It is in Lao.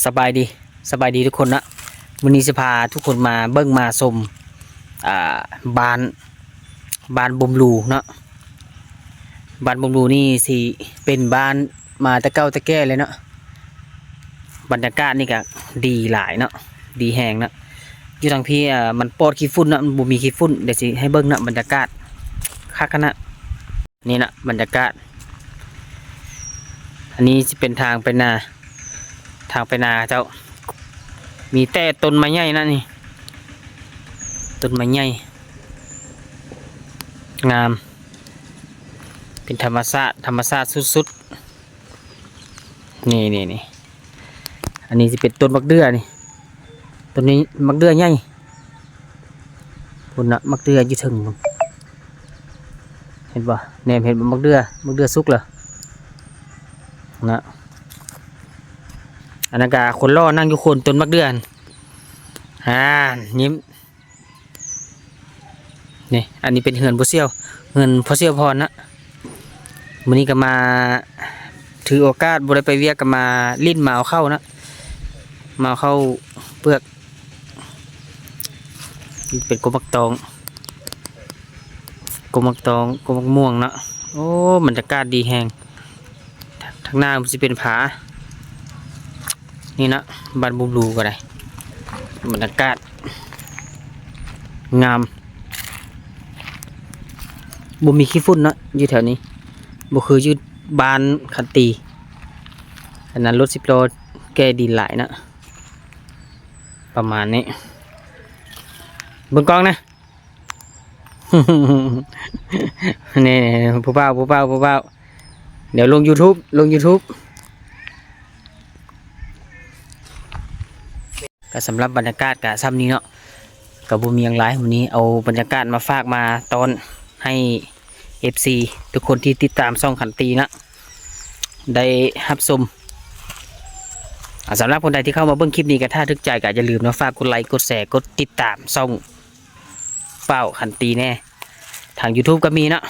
ສະບາຍດີ ສະບາຍດີທຸກຄົນເນາະ. ມື້ນີ້ຊິພາທຸກຄົນມາເບິ່ງມາຊົມ ອ່າ ບ້ານ ບ້ານບຸມຫຼູເນາະ. ບ້ານບຸມຫຼູນີ້ຊິເປັນບ້ານມາແຕ່ເກົ່າແຕ່ແກ່ເລີຍເນາະ. ບັນຍາກາດນີ້ກະດີຫຼາຍເນາະ ດີແຮງເນາະ. ຢູ່ທາງພີ້ ອ່າ ມັນປອດຂີ້ຝຸ່ນເນາະ ມັນບໍ່ມີຂີ້ຝຸ່ນ. ດຽວຊິໃຫ້ເບິ່ງເນາະ ບັນຍາກາດຄັກຂະໜາດ. ນີ້ນະ ບັນຍາກາດ ອັນນີ້ຊິເປັນທາງໄປນາ ທາງໄປນາເຈົ້າ. ມີແຕ່ຕົ້ນໄມ້ໃຫຍ່ນະນີ້ ຕົ້ນໄມ້ໃຫຍ່ ງາມ ເປັນທຳມະຊາດ ທຳມະຊາດສຸດໆ. ນີ້ໆໆ ອັນນີ້ຊິເປັນຕົ້ນໝາກເດື່ອນີ້ ຕົ້ນນີ້ໝາກເດື່ອໃຫຍ່ ພຸ້ນນະ ໝາກເດື່ອຢູ່ເທິງພຸ້ນ ເຫັນບໍ່? ແນມເຫັນບໍ່? ໝາກເດື່ອ ໝາກເດື່ອສຸກແລ້ວນະ. ອັນນັ້ນກະຄົນຫຼໍ່ນັ່ງຢູ່ໂຄນຕົ້ນໝາກເດື່ອຫັ້ນ ອ່າ ຍິ້ມ. ນີ້ ອັນນີ້ເປັນເຮືອນພໍ່ສ່ຽວ ເຮືອນພໍ່ສ່ຽວພອນນະ. ມື້ນີ້ກະມາ ຖືໂອກາດບໍ່ໄດ້ໄປວຽກ ກະມາຫຼິ້ນ ມາເອົາເຂົ້ານະ ມາເອົາເຂົ້າເປືອກ. ນີ້ເປັນກົກໝາກຕອງ ກົກໝາກຕອງ ກົກໝາກມ່ວງເນາະ. ໂອ້ ບັນຍາກາດດີແຮງ. ທາງໜ້າມັນຊິເປັນຜາ ນີ້ນະ ບ້ານບຸມຫຼູກະໄດ້ ບັນຍາກາດງາມ ບໍ່ມີຂີ້ຝຸ່ນເນາະ ຢູ່ແຖວນີ້ ບໍ່ຄືຢູ່ບ້ານຂັນຕີ ອັນນັ້ນລົດສິບລໍ້ແກ່ດິນຫຼາຍເນາະ. ປະມານນີ້ ເບິ່ງກ້ອງນະ. ນີ້ໆ ຜູ້ບ່າວ ຜູ້ບ່າວ ຜູ້ບ່າວ ດຽວລົງຢູທູບ ລົງຢູທູບ. ກະສຳລັບບັນຍາກາດກະຊ່ຳນີ້ເນາະ ກະບໍ່ມີຫຍັງຫຼາຍ. ມື້ນີ້ເອົາບັນຍາກາດມາຝາກມາຕ້ອນໃຫ້ເອັຟຊີທຸກຄົນທີ່ຕິດຕາມຊ່ອງຂັນຕີນະ ໄດ້ຮັບຊົມ. ອາ ສຳລັບຄົນໃດທີ່ເຂົ້າມາເບິ່ງຄລິບນີ້ ກະຖ້າຖືກໃຈກະຢ່າລືມເນາະ ຝາກກົດໄລ ກົດແຊ ກົດຕິດຕາມຊ່ອງ ປ້າວຂັນຕີແດ່. ທາງຢູທູບກະມີເນາະ